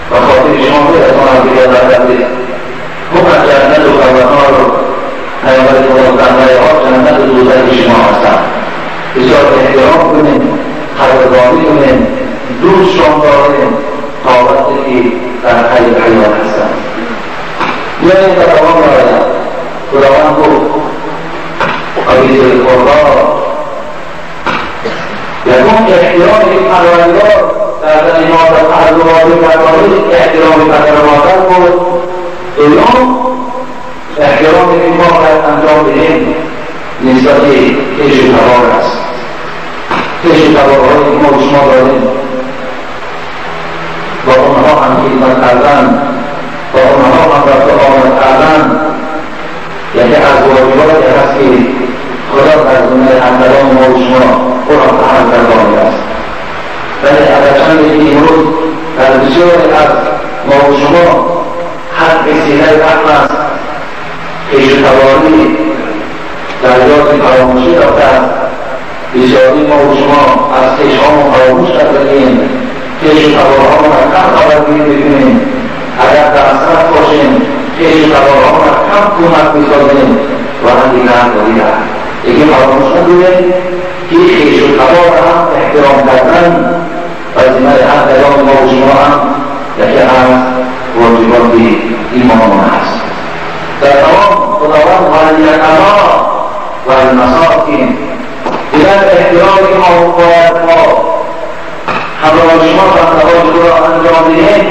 به خاطر شما میرسانم که یاد نکردید هم جنت و قبرها رو پیامبر خدا گفتند ها جنت و دوزخ شما هستند. بسیار احترام کنید، قدردانی کنید، دوستشان داریم تا وقتی که در قید حیات هستند. بیاییم به دوام آید. خداوند گفت عزیز القربا، یکم احترام که پروردگار در زن ما در فرض و واجب گردانید، احترام پدر و مادر بود. دوم احترامی که ما باید انجام بدهیم نسبت خویش و تبار است. خویش و تبارهایی که ما شما داریم با آنها هم خدمت کردن، با آنها هم رفت و آمد کردن، یکی از واجباتی هست که خدا در زمینه همدلان ما و شما او را فهم گردانده است. ولی اگرچند که امروز در بسیاری از ما و شما حق صله رحم است، خویش و تباری در یاد فراموشی رفته است. بسیاری ما و شما از خویشهامون فراموش کردهایم، خویش و تبارهامون را کم خبرگیری میکنیم. اگر در اثرت باشیم خویش و تبارهامون را کم کمک میسازیم و هم دیگر هم است. یکی فراموش نکنیم که خویش و تبار هم احترام کردن و ذمه هر کلام ما و شما هم یکی از واجبات ایمان است. در تمام خداوند والیتما و المساکین، دیگر احترامی که ما باید ما همراه شما بنده‌های خدا را انجام دهیم،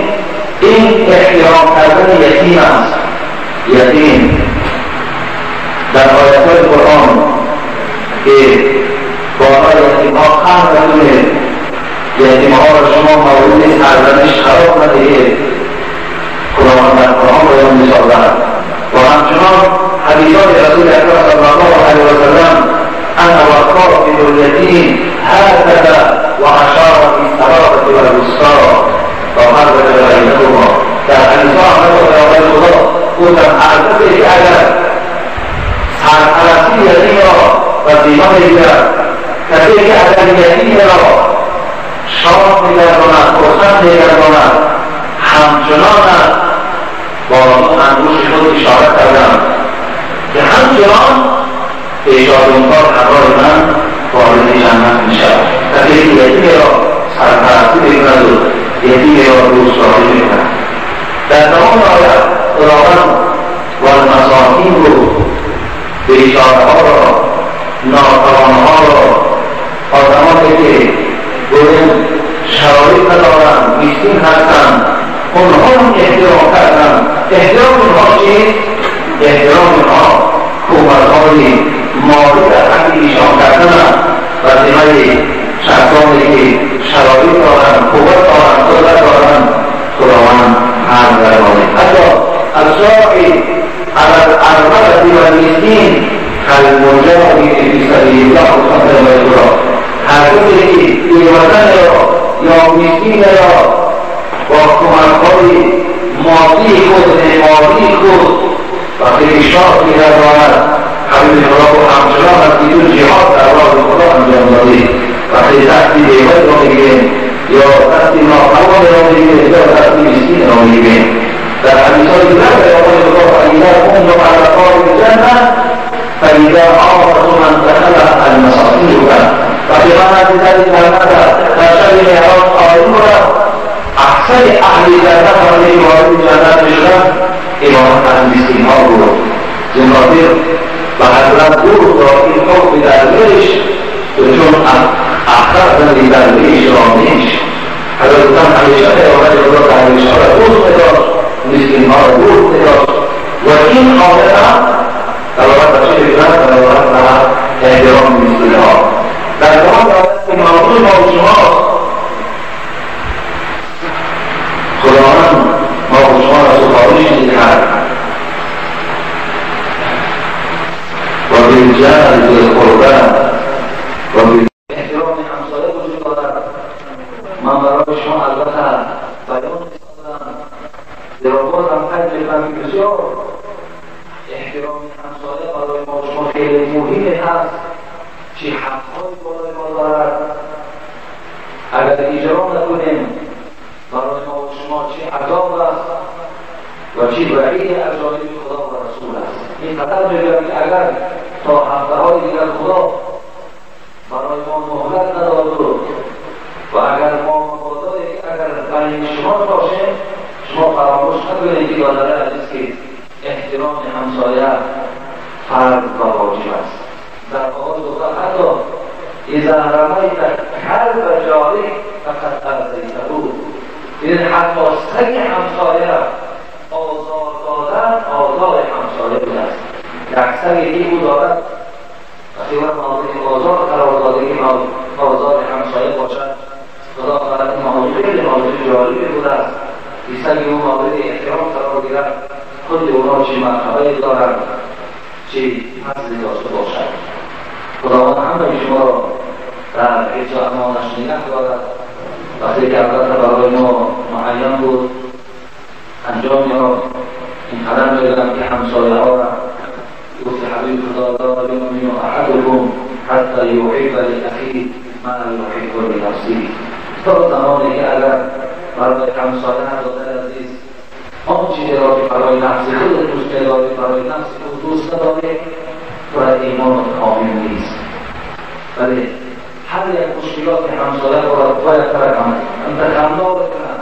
این احترام کردن یتیم است. یتیم در آیت‌های قرآن که بالای یتیم‌ها خم نکنید، یتیم‌ها را شما مورد سرزنش قرار ندهید، خداوند در قرآن بیان می‌سازد. و همچنان حدیثان رسول اکرم صلی الله علیه و سلم انا وکافل الیتیم هکذا و اشار بالسبابة والوسطی و فرق بینهما. در حدیث ها آمده پیامبر خدا گفتند هر کسی که اگر سرپرستی یتیم را وظیفه میگیرد، کسی که اگر یتیم را شاد میگرداند، خرسند میگرداند، همچنان با انگشت خود اشاره کردم که همچنان پیشادونکار همراه من وارد جنت می شود. کسی که یتیم را سرپرستی میکند و یتیم را دوستداری میکند. در تمام آیت خداوند و المساکین رو، بیچاره ها را، ناتوانها را، آدمانی که گویم شرایط ندارند، مسکین هستند، اونها هم احترام کردند. احترام اونها چیست؟ احترام اونها کمک‌های مالی در حق ایشان کردن و ذمه شخصانی که شرایط دارند، قوت دارند، قدرت دارند، خداوند هم گردانید. حتی الساعی علی الارملة والمسکین کالمجاهد فی سبیل الله. هر کسی که بیوطن را یا مسکین را با کمک‌های مادی خود، مالی خود وقتی که شاد می‌گرداند، حبیب خدا و همچنان مخافة من دخل المساكين. وقتی من از در جنت در شب معراج قائل بودم، اکثر اهل جنت وقتی وارد جنت میشدن عبارت از مسکین ها بود. زنادر به حضرت دور داد این حکم درویش، چون اخر زندگی درویش را نیش. حضرت گفتن همیشه پیامبر خدا درویش ها را دوست می‌داشت، مسکین ها را دوست می‌داشت و این عادت هم دلالت بر چه می‌کند؟ دلالت بر احترام مسکین ها. در زمان که موضوع ما و شماست، خداوند ما و شما را سفارش می‌دهد و بالجار ذی القربى و احترام همسایه وجود دارد. من برای شما البته بیان می‌سازم، زیرا باز هم قید می‌کنم که بسیار احترام همسایه برای ما و شما خیلی مهم هست، چه حق‌هایی برای ما دارد. اگر اجرا نکنیم برای ما و شما چه عذاب است و چه وعید از جانب خدا و رسول است. این قدر می‌گویم که اگر تا هفته‌های دیگر خدا برای ما مهلت نداد و اگر ما مبادایی اگر بین شما باشیم، شما فراموش نکنید که برادران عزیز که احترام همسایه فرض و واجب است. در آغاز گفته حتی اذا رمیت کلب جارک فقد ارضیته، یعنی حتی سگ همسایه آزار دادن آزار همسایه بوده است. یک سگی که او دارد وقتی او مورد آزار قرار داده که آزار همسایه باشد، خدا خواهد این موضوع خیلی موضوع جالبی بوده است که سگ او مورد احترام قرار گیرد، خود اونا چه مرتبه‌ای دارند، چه فضلی داشته باشد. خداوند همه شما را در حفظ و امانش نگه دارد. وقتی که البته برای ما معین بود انجام یافت، این قدم می‌دادم که همسایه ها را گفت حبیب خدا لا یؤمن احدکم حتی یحب لاخیه ما یحب لنفسه. تا زمانی که اگر برای همسایه برادر عزیز آن چیزی را که برای نفس خود دوست می‌داری برای نفس خود دوست نداری، تو را ایمان کامل نیست. ولی هر یک مشکلات همسایه را باید ترک کند، انتخاب کند.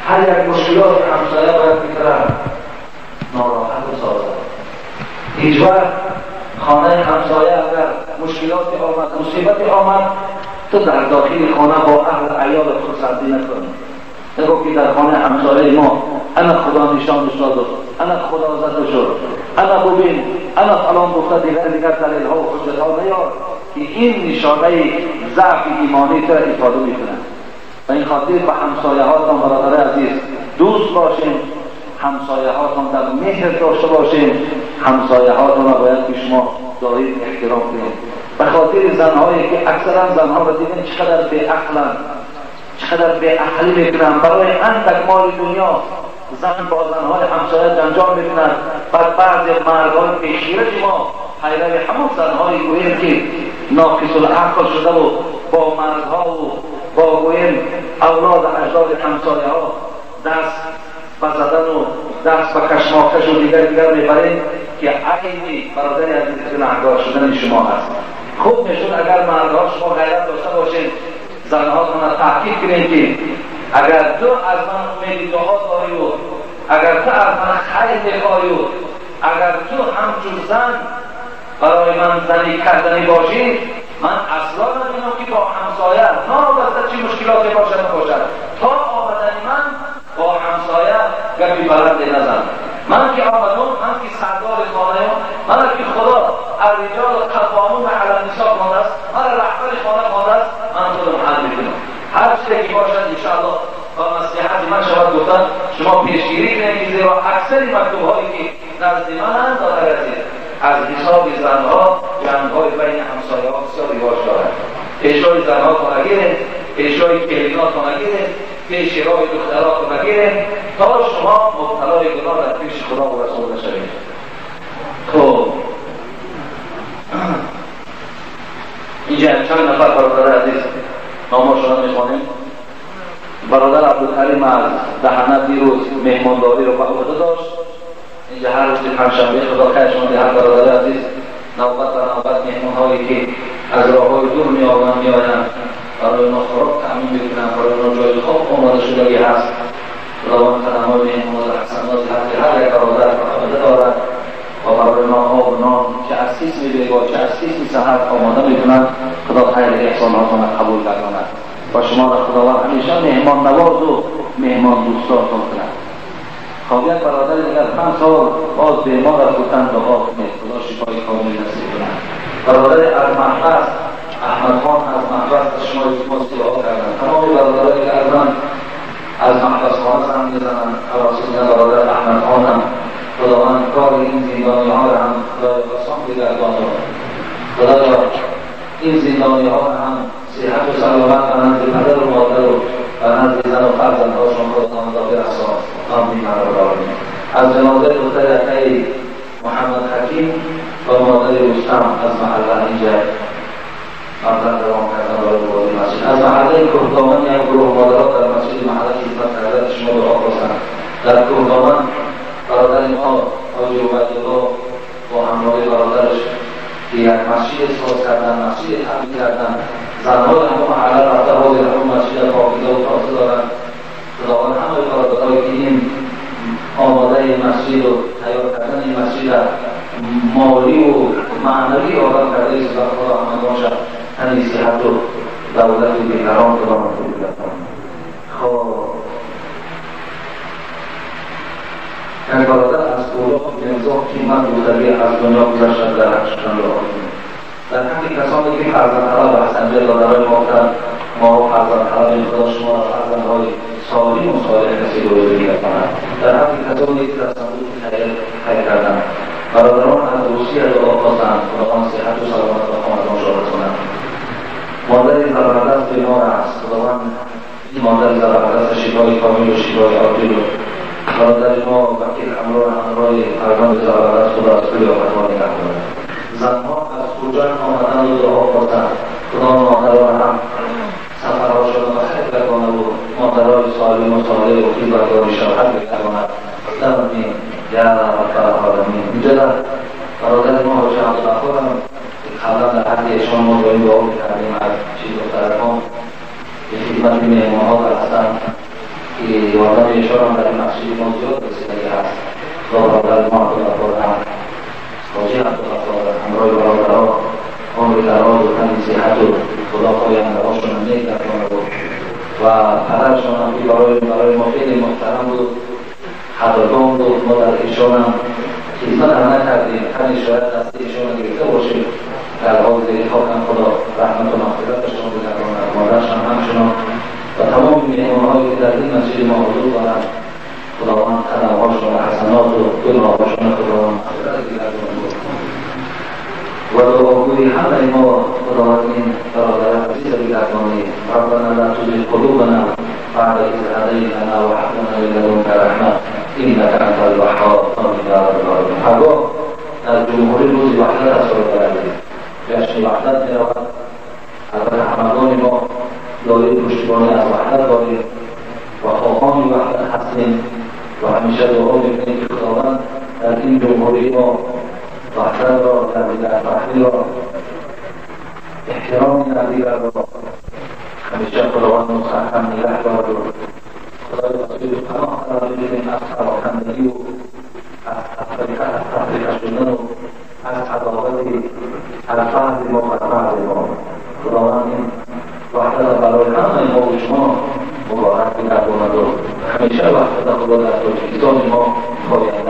هر یک مشکلات همسایه باید بکرد ناراحت سازد. هیچ وقت خانه همسایه اگر مشکلات آمد، مصیبت آمد، تو در داخل خانه با اهل عیال خود سردی نکنی. نگو که در خانه همسایه ما انا خدا نشان داد، انا خدا زده شد، انا ببین، انا فلان گفته، دیگر دیگر دلیل ها و حجت ها نیار که این نشانه ضعف ایمانی تر افاده میکنه. و این خاطر به همسایه هاتان برادر عزیز دوست باشین، همسایه هاتان در مهر داشته باشین، همسایه هاتان را باید که شما دارید احترام کنید. به خاطر زنهایی که اکثرا زنها را دیدن چقدر بی‌عقلند، چقدر بی‌عقلی میکنن، برای اندک مال دنیا زن با زنهای همسایه جنجال میکنن. بعد بعضی مردهای بی‌خیرت ما پیرو همون زنهایی گوییم که ناقص العقل شده و با مردها و با گوییم اولاد اجداد همسایه ها دست به زدن و دست به کشماکش و دیگر دیگر میبریم که عینی برادر عزیز گناهکار شدن شما هست. خوب میشد اگر مردها شما غیرت داشته باشید، زنهاتون را تحقیق کنید که اگر تو از من امید دعا داری و اگر تو از من خیر میخوای و اگر تو همچون زن برای من زنی کردنی باشی، من اصلا نمیدونم که با همسایه نابسته چی مشکلاتی باشد نباشد، تا آمدن من با همسایه گپی بلند نزن. من که آمدم، من که سردار خانه، من که خدا الرجال قوامون علی النساء خوانده است، من رهبر خانه خوانده است، من خودم حل میکنم. هر چیزی که باشد انشاءالله با مصلحت من شود گفتن شما پیشگیری کنید، زیرا اکثر مکتوب هایی که نزد من هست از حساب زنها جنگ‌های بین همسایه‌ها بسیار رواج دارد. پیشروی زنها تا نگیره، پیشروی کلینا تا نگیره، پیش راه دخترها تا نگیره، تا شما مبتلای گناه در پیش خدا و رسول نشوید. خب اینجا چند نفر برادر عزیز ناماشون میخوانیم. برادر عبدالکریم از دهنه دیروز مهمانداری رو به عهده داشت. اینجا هر روز پنجشنبه خدا خیر شما هر برادر عزیز نوبت به نوبت مهمان‌هایی که از راه‌های دور میآیند برای اونا خوراک تأمین میکنند، برای اونا جای خواب آماده شدگی هست. خداوند قدم‌های مهمان و حسنات حق هر یک برادر فایده دارد و برای ما آب و نان چه از سیسمی بیگاه چه از سیسمی سحر آماده میکنند. خدا خیر احساناتان قبول گرداند و شما را خداوند همیشه مهمان نواز و مهمان دوستاتان کند. خب یک برادر دیگر 5 سال باز بیمار است، گفتن دعا کنید خدا شفای کامل نصیب کند. برادر از محبس احمد خان از محبس از شما التماس دعا کردند. تمام برادرایی که از من از محبس خانه زنگ میزنند توسط برادر احمد خانم، خداوند کار این زندانی ها را هم خدای آسان بگرداند. خدایا این زندانی ها را هم صحت و سلامت به نزد پدر و مادر و به نزد زن و فرزندهاشون خداوند برسان. آمین رب العالمین. از جنازه دختر اکای محمد حکیم و مادر رستم از محله اینجا مبلغ روان کردن برای بازی مسجد. از محله کوهدامن یک گروه مادرها در مسجد محله خدمت کردن شما دعا خواستند. در کوهدامن برادر ما حاجی عبیدالله با همراه برادرش که یک مسجد ساز کردن، مسجد تعمیر کردن، زنهای همون محله رفته حاضر همون مسجد پاکیزه و تازه دارند. خداوند همه برادرهایی که این آماده مسجد و تیار کردن این مسجد مالی و معنوی آدم کرده است، خدا همگان شد تنی صحت و دولت و بیقرار خدا نصیب گرداند. خب یک برادر از اولا مرزا قیمت بودگی از دنیا گذشتن در حقشان دعا کنید. در حق کسانی که فرزند طلب هستند برادرای ما گفتند ما فرزند طلب، خدا شما را فرزندهای سالم و صالح نصیب روزی بگرداند. در حق کسانی که در صندوق خیر کردند، برادران از روسیه دعا خواستند خداوند صحت و سلامت و خاندانشان رساند. مادر زبردست بیمار است، خداوند این مادر زبردست شفای کامل و شفای عاجل و برادر ما وکیل همراه فرزند زبردست خدا از کل آفت‌ها نگه دارد. زنها از خوجند آمدند و دعا خواستند خدا مادران هم سفرهاشان را خیر بگرداند و مادرای سالم و صالح و خیزبرداری شوهر بگرداند. آمین یا رب العالمین. اینجا در برادر ما حاجی عبدالغفار هم قبلا در حد ایشان ما داریم دعا می‌کردیم از چیز دخترکان به خدمت مهمان‌ها هستند که یاردم ایشان هم در این مسجد ما زیاد رسیدگی هست. خدا برادر ما عبدالغفار هم حاجی عبدالغفار همراه برادرها عمر دراز و تن صحت و خدا پاینده‌هاشون هم نیک گرداند و پدرشان هم که برای ما خیلی محترم بود، قدردان بود. ما در ایشان هم خدمت هم نکردیم، تنی شاید دست ایشان رو گرفته باشیم. در حال زیر خاک هم خدا رحمت و مغفرتشان بگرداند، مادرشان همچنان و تمام مهمانهایی که در این مسجد ما حضور دارند خداوند قدمهاشون و حسنات و گناهاشون خداوند مغفرت بگرداند. و دعاگوی همه ما خداوند این برادر عزیز بگردانید. ربنا لا تزغ قلوبنا بعد إذ هديتنا وهب لنا من لدنك رحمة إنك أنت الوهاب. آمین یا رب العالمین. هرگاه در جمهوری روز وحدت است برادر عزیز، جشن وحدت می‌رود. البته همگان ما دایره پشتیبانی از وحدت داریم و خواهان وحدت هستیم و همیشه دعا می‌کنیم که خداوند در این جمهوری ما وحدت را، تربیت فهمی را، احترام یکدیگر را همیشه خداوند مستحکم نگه دارد و خدای مسئول پناه قرار بدهیم از پراکندگی و از تفریقه شدن و از عداوت الفرد ما و فرد ما. خداوند این وحدت برای همه ما و شما مبارک بگرداند و همیشه وحدت خدا در تاجیکستان ما پاینده